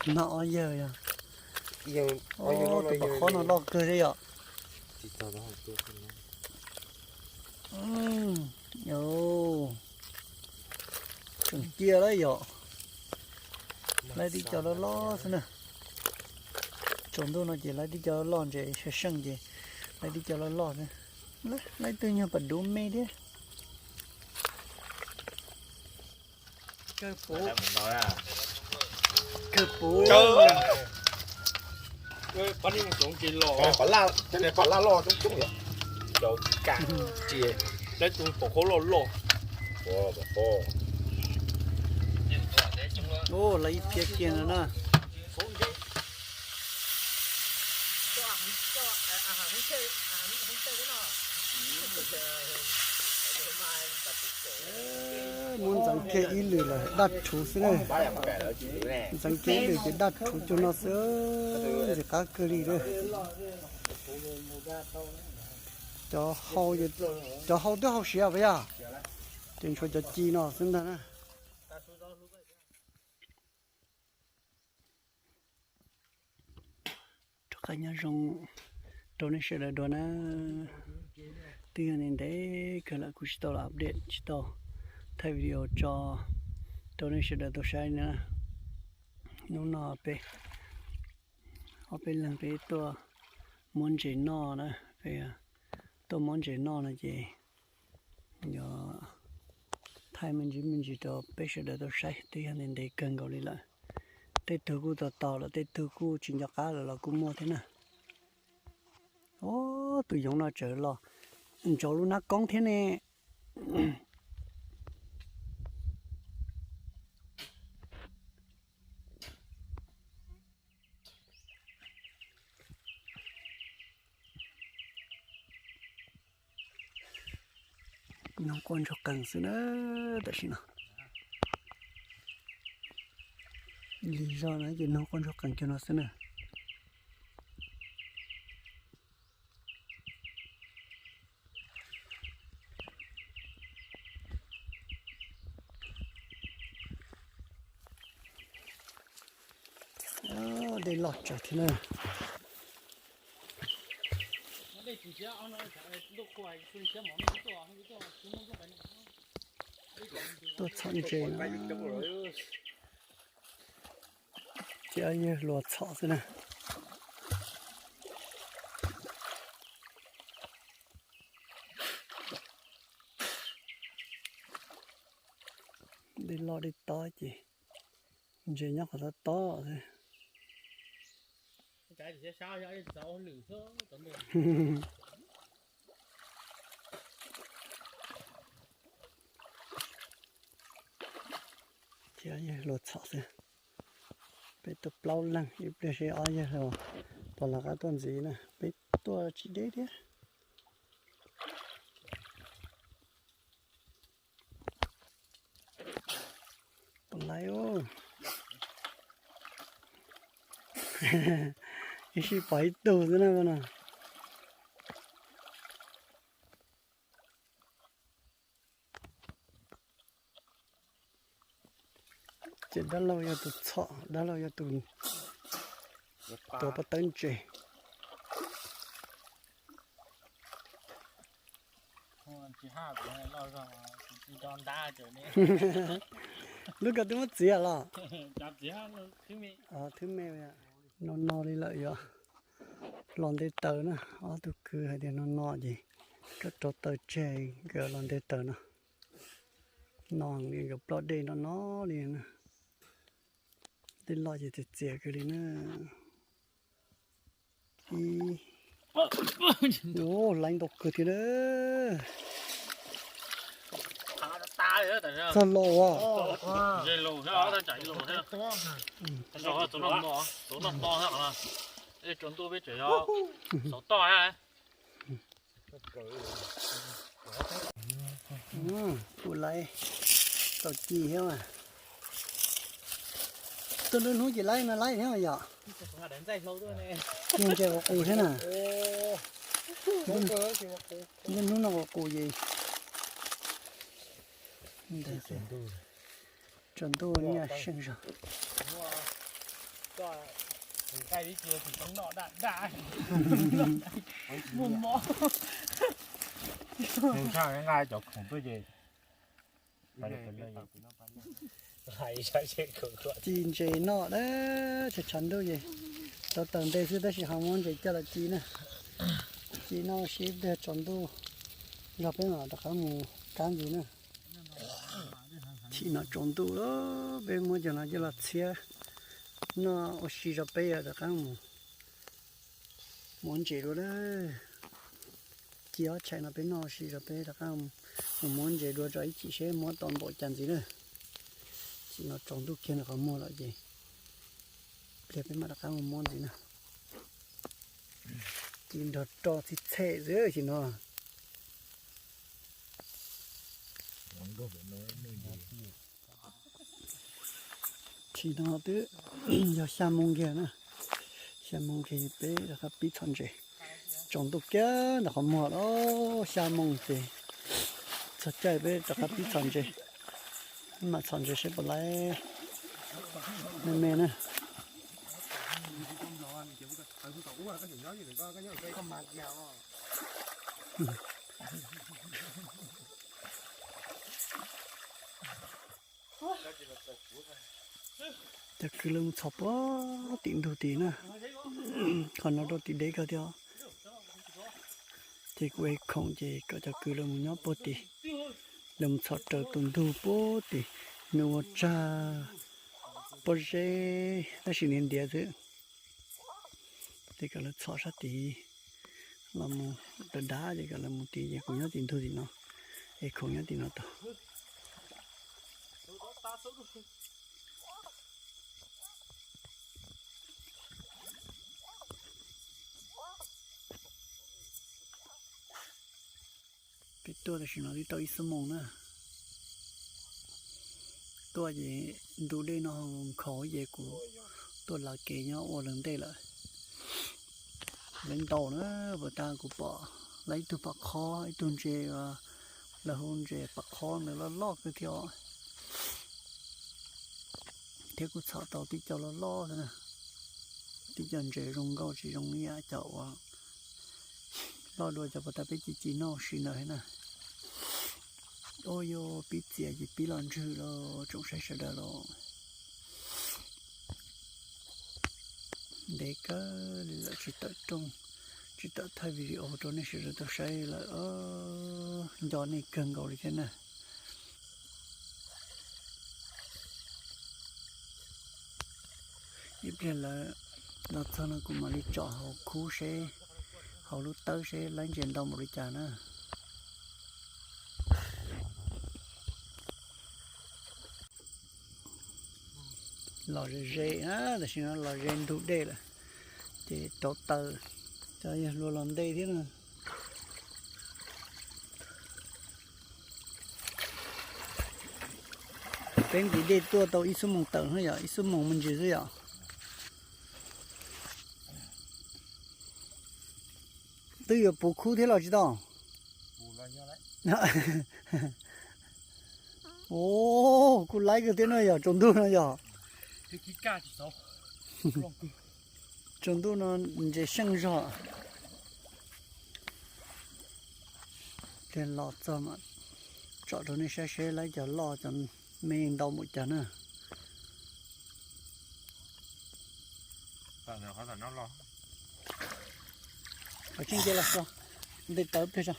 Noj ob yawg yog. Tus pom qhob no loj kawg thiab yom. Tseem cia lawm yom. Laib tib co loj loj xwb na. Tsaus ntuj no ces laib tib co loj ntses, sab seej ces laib tib co loj loj xwb. Laib twg nyuag pas duv me thiab. Kawg puv. Kawg puv. Pom laj loj coob coob yom. Laib tus pom qhob loj loj. Laib ib phiab kiag no na. Muab ntxeev kiag ib lwm lawm daj rhuv xwb na. Ntxeev kiag ib lwm ces daj rhuv cuag no xwb, ntxim qab kawg li lawm. Cov hau, cov hau twb hau siav puas yog? Ces ntshuav cov ci no xwb ntag na. Rov qab nyob zoo rau nej sawv daws dua na. Twb yog ntev ntev kawg lawm kuv tsis tau los update, tsis tau thaij video tso rau nej sawv daws tau saib na. Hnub no peb ob peb leeg peb tuaj muab ntses noj na, peb tuaj muab ntses noj no ces yog thaij me ntsis me ntsis rau peb sawv daws tau saib, twb yog ntev ntev kawg nkaus li lawm. Tej tug kuj tau tau lawm, tej tug kuj tsis nco qab lawm los kuj muaj thiab na. Ub, tus yoov no tseem los ntsauv lub hnab koob thiab ne. Noog quaj ntsuag qees xwb na, tam sim no. Lig zog na ces noog quaj ntsuag qees cuag no xwb na. Dej loj tsawv thiab na. Tuaj txhom ntses no. Ces yawg hluas txhom xwb na. Dej loj dej tob ces ntses nyob qhov tob tob xwb. Ces ob yawg hluas txhom xwb. Peb tuaj plaub leeg, ib pliag seb ob yawg hluas puas lawv qab tuaj ntxiv na. Peb tuaj tsis deb thiab. Puas laib os. Ib sij pom ib tug xwb na no. Ces dab laug yog tus txhom, dab laug yog tus tuav pob tawb ntses. Lub ko twb muab txiav los? Thwb me. No no li lawm yog los nte taws na, ob tug kwv hais tias no no ces koj rauv taws tseg nkawd los nte taws no. No nkawd ploj dej no no li na. Dej loj ces txias txias kawg li na. Ib, laiv ntau kawg thiab na. Txog los as. Kuv laiv tau ci thiab mas. Tuaj nruab hnub ces laiv no laiv thiab mas yom. Ci ntses quas qus thiab na. Nruab hnub no quas qus ces tsaus ntuj nyiaj seej zog. Nqaij ib ce tsis tau noj daj daj. Muaj mob. Nws tshaj nqaij cov khoom tuaj ces. Ci ntses noj na, tshav tshav ntuj ces tau taws nte xwb tab sis ho muab ntses coj los ci na. Ci noj sib pliag tsaus ntuj zog peb mam rov qab mus kab ntxiv na. Chim no tsaus ntuj lawm, peb muab cov no coj los txhiab noj ua si tso peb yuav rov qab mus muab ntses dua na. Ci ob tshais no peb noj ua si tso peb rov qab mus muab ntses dua tso ib chim seb muab tau npaum cas ntxiv na. Chim no tsaus ntuj kiag ntawm qhov muag lawm ces pliag peb mam rov qab mus muab ntxiv na. Ci nrog roj txhij txhej xwb chim no. Tsis no twb yog xya moo kiag na, xya moo kiag peb rov qab pib txhom ntses. Tsaus ntuj kiag ntawm qhov muag lawm, xya moo ces txog caij peb rov qab pib txhom ntses. Mam txhom ntses seb puas laib me me na. Cov kws lawv mus txhom puag tim ntug tid na, qhov no rau tim deb kawg thiab. Ces kuv ev khoom ces kom cov kws lawv mus nyob puag tid, lawv mus txhom raws tus ntug puag tim, nws ua tsag pob zeb tab sis ntiav ntiav xwb. Ces kom lawv txhom sab tid los mus dav dav ces kom lawv mus tid ces kuv nyob tim ntug tim no, ev khoom nyob tim no tau. Peb tuaj tam sim no twb tau ib xuab moos na. Tuaj ces ntu dej no nkhaus ces kuv tuaj lav kev nyob ua lawv ntej lawm. Lawv ntaus na, puas tas kuv pom lawv ib tug pam qhob ib tug ntses, lawv hu ntses pam qhob ntawd loj loj kawg thiab os. Thiab kuj txhom tau tib co loj loj thiab na. Tib co ntses zoo nkauj tsis zoo ib yam cov uas loj dua cov puas tas peb ci ci noj ua si ntawd thiab na. Ua yuav pib txias ces pib los ntswg los tsoom saib sawv daws los. Ntev kawg li lawm tsis tawm rooj, tsis tawm thaij video rau nej sawv daws tau saib lawm. Nco nej kawg nkaus li thiab na. Ib pliag lawv los txog no kuv mam li tsom hauv khub seb, hauv lub tawb seb laib ntses ntau npaum li cas na. Los ze ze, tam sim no los ze ntug dej lawm, ces rauv taws, cov yawg hluas los nte thiab na. Peb nqis dej tuaj tau ib xuab moos tawm no yom, ib xuab moos me ntsis xwb yom. Twb yuav puv khub thiab los tsis tau. Kuj laib kawg thiab no yog tsaus ntuj no yog. Tsaus ntuj no ntses seej zog. Los txog mas tsom rau nej saib seb laib cov loj cov me ntau npaum cas na. Qhov tseeb ces los txog, nte taws pliag tso.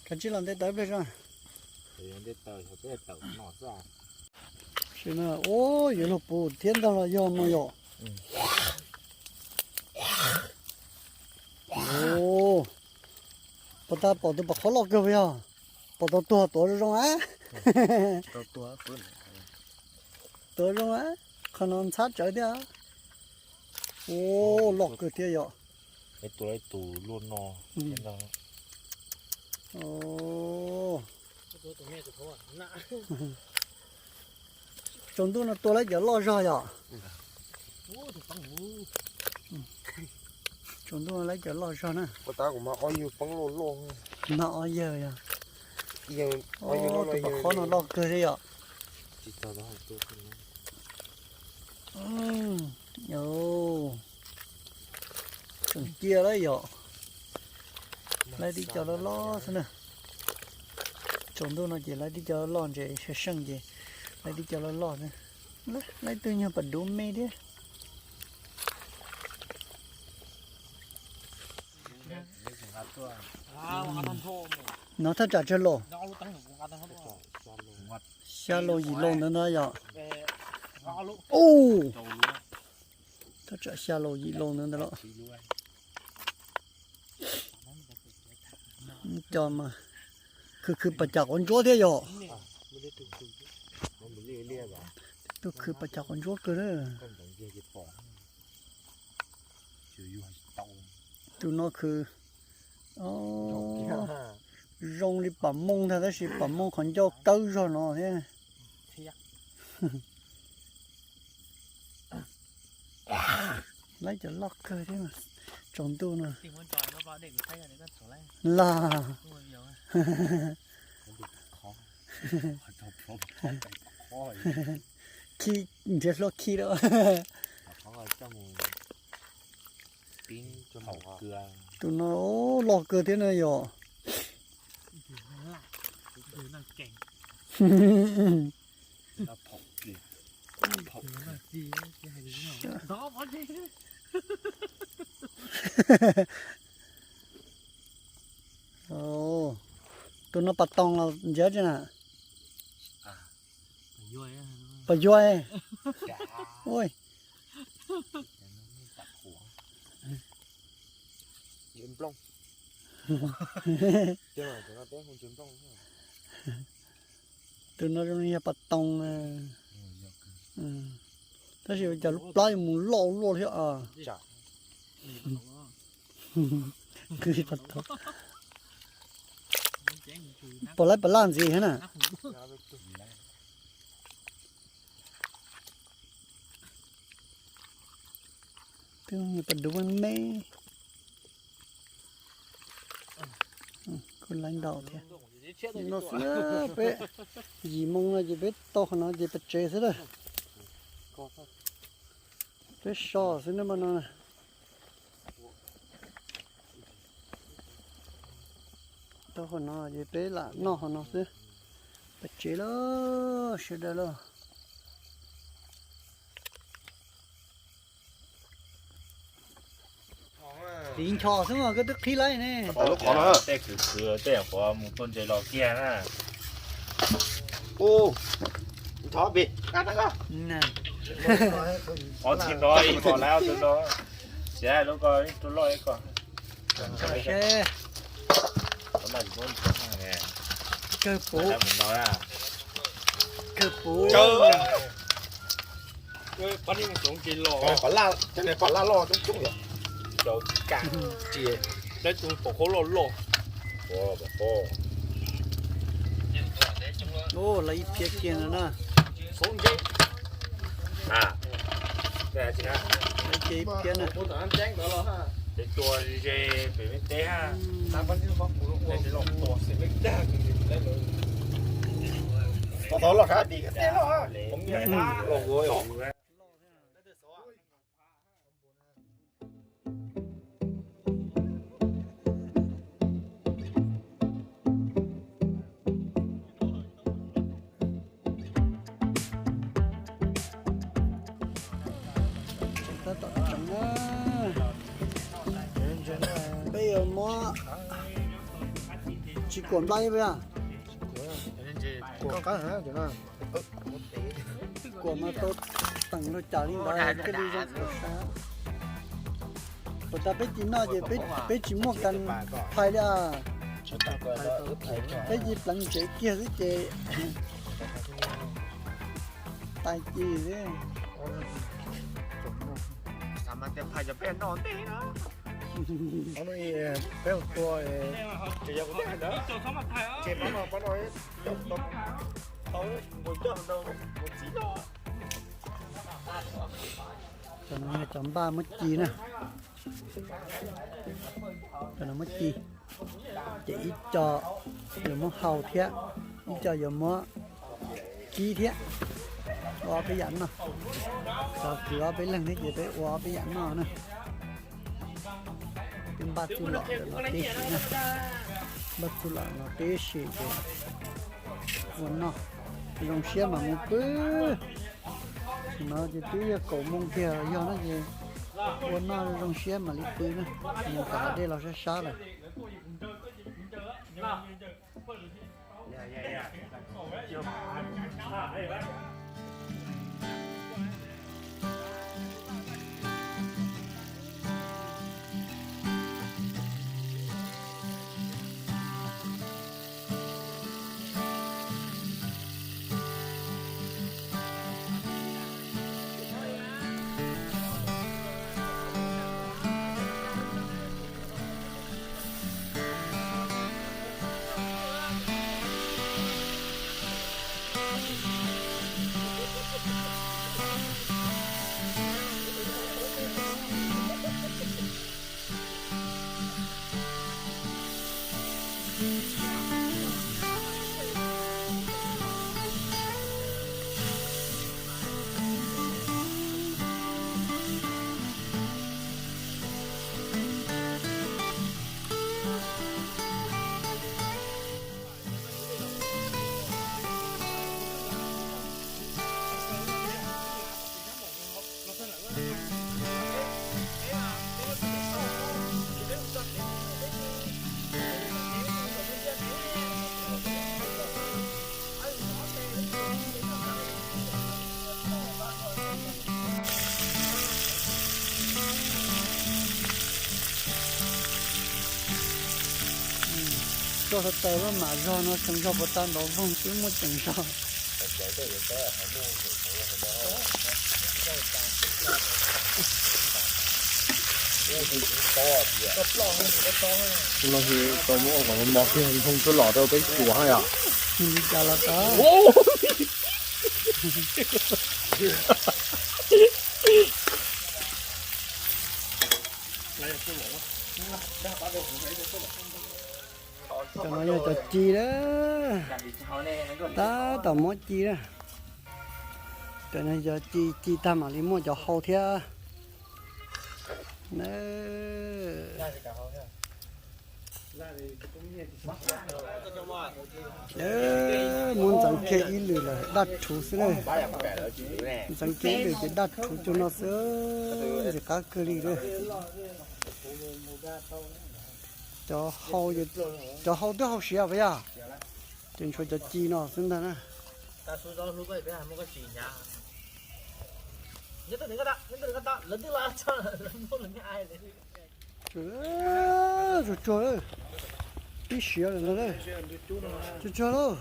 Kav tsij los nte taws pliag tso. Sim na, ua yuav luag puv thiab ntag los yog no yom. Puas tas pom tus pom qhov loj kawg puas yog? Pom tau tuag tuav zoo zoo a. Tuav zoo a, qhov no ntxhab tsawv thiab. Ua loj kawg thiab yom. Tus luaj no. Tsaus ntuj no tua lawm cov loj zog yom. Tsaus ntuj no laib cov loj zog na. Ua tab kuv mag ob yawg poob loj loj. Mag ob yawg yog. Tus pam qhob no loj kawg thiab yom. Tseem cia lawm yom. Laib tib co loj loj xwb na. Tsaus ntuj no ces laib tib co loj ntses, sab seej ces laib tib co loj loj xwb. Laib twg nyuag pas duv me thiab. No thaj tsam tsawg los? Xya los yim los ntawd ntag yom. Ub, thaj tsam xya los yim los ntawd ntag los. Cov mas khwv khwv pas cam quav ntsuab thiab yom. Tub khwv pas cam quav ntsuab kawg na. Tus no khwv zoo li pam mooj ntag tab sis pam mooj qhov ncauj kawg zog no thiab. Laib cov loj kawg thiab mas. Tsaus ntuj no. Los, khi nrhiav hlua khi lawm. Tus no loj kawg thiab na yom. Tus no pas toos los ntsiav tsi na. Pas yuag. Ua, tus no zoo li yog pas toos na. Tab sis cov lub plab yuav mus loj luaj thiab os. Pom lawv pas laj ntxiv thiab na. Twb pas dub me me. Kuj laib ntau thiab. No xwb peb yim moo no ces peb tau qhov no ces pem tsev xwb lawm. Peb so xwb na mas no. Tau qhov no ces peb lam noj qhov no xwb. Pem tsev lawm sawv daws lawm. Tiv nchos xwb mas koj twb qhib laib ne. Tej khwv khwv tej qhuav mus tua ntses los kiag na. Ob txhij no ib qho lawm, tus no siav lub ko ib tug loj ib ko. Kawg puv. Kawg puv. Pab neeg txoov kev los, cov pom laj loj coob coob yom. Rau tsis kam, tsis, lawv tus pom qhob loj loj. Lawv ib phiab kiag no na. Lawv ib phiab na. Tua ze pem me teb ha. Tod tod los sab tim tej loj, los ua. Tab tom tsoom na, peb yuav muab tsis kuam nplaj ib pliag. Kuam mas tau teem luag cas li ntawd thiaj li zoo kuam sab. Puas tas peb tsis noj ces peb tsis muaj kas phais li. Peb cia li pleev ntsev kiag xwb ces tais ci xwb. Peb tua, ces yog kuv ntawd, ces pab no, pab no, tau nkaus coj ntau nkaus txiv no. Cov no yog cov npaj muab ci na. Cov no muab ci, ces ib co yuav muab hau thiab, ib co yuav muab kib thiab. Ua ob peb yam noj. Cov kwv ob peb leeg thiab ces peb ua ob peb yam noj na. Peb npaj txuj lom los tib si na. Npaj txuj lom los tib si ces ua noj. Zoo siab mas mus pw. Tam sim no ces twb yog kaum moos kiag yog no ces ua noj zoo siab mam li pw na. Mus tom hav dej los sab sab lawm. Tsuag tau mam zog no, tseem zog puas tau nrov voog twb muaj tseem zog. Tus no tau muab ua kom mos mos kiag, nphoo tsuag lom rau peb tsuas hab yom. Li cas los tau. Cov no yog cov ci na, tab tom muab ci na. Cov no yog ci, ci tag mam li muaj cov hau thiab na. Muab ntxeev kiag ib lwm lawm daj rhuv xwb na. Ntxeev kiag ib lwm ces daj rhuv cuag no xwb, ntxim qab kawg li na. Cov hau, cov hau twb hau siav puas yog? Ces tshuav cov ci no xwb ntag na. Tsuag tsuag, tib siav lawm ntag. Tsuag tsuag lauj.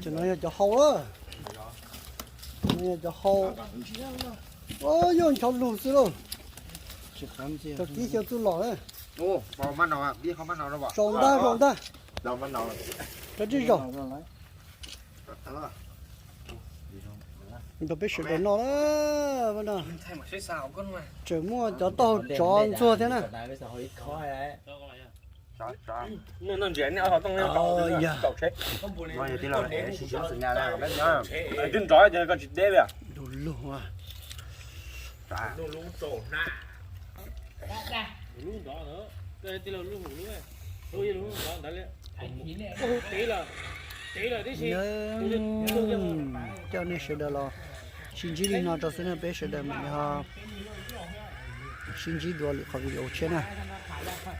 Cov no yog cov hau a. Cov no yog cov hau. Yog nchov lug xwb lauj. Cov kib xyaw txuj lom na. Zaum ntag, zaum ntag. Cov tsis zaum. Nrog peb sawv daws noj na. Tseem muaj cov taub hau tsov ntxuag thiab na. Twb nrov koj tsis deb li. Du lug. Coj nej sawv daws los sib ntsib li no rau xwb na, peb sawv daws mam li ho sib ntsib dua lwm qhov video tshiab na.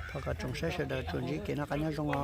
Thov kom tsoom saib sawv daws tsuas ntsib kev noj qab nyob zoo os.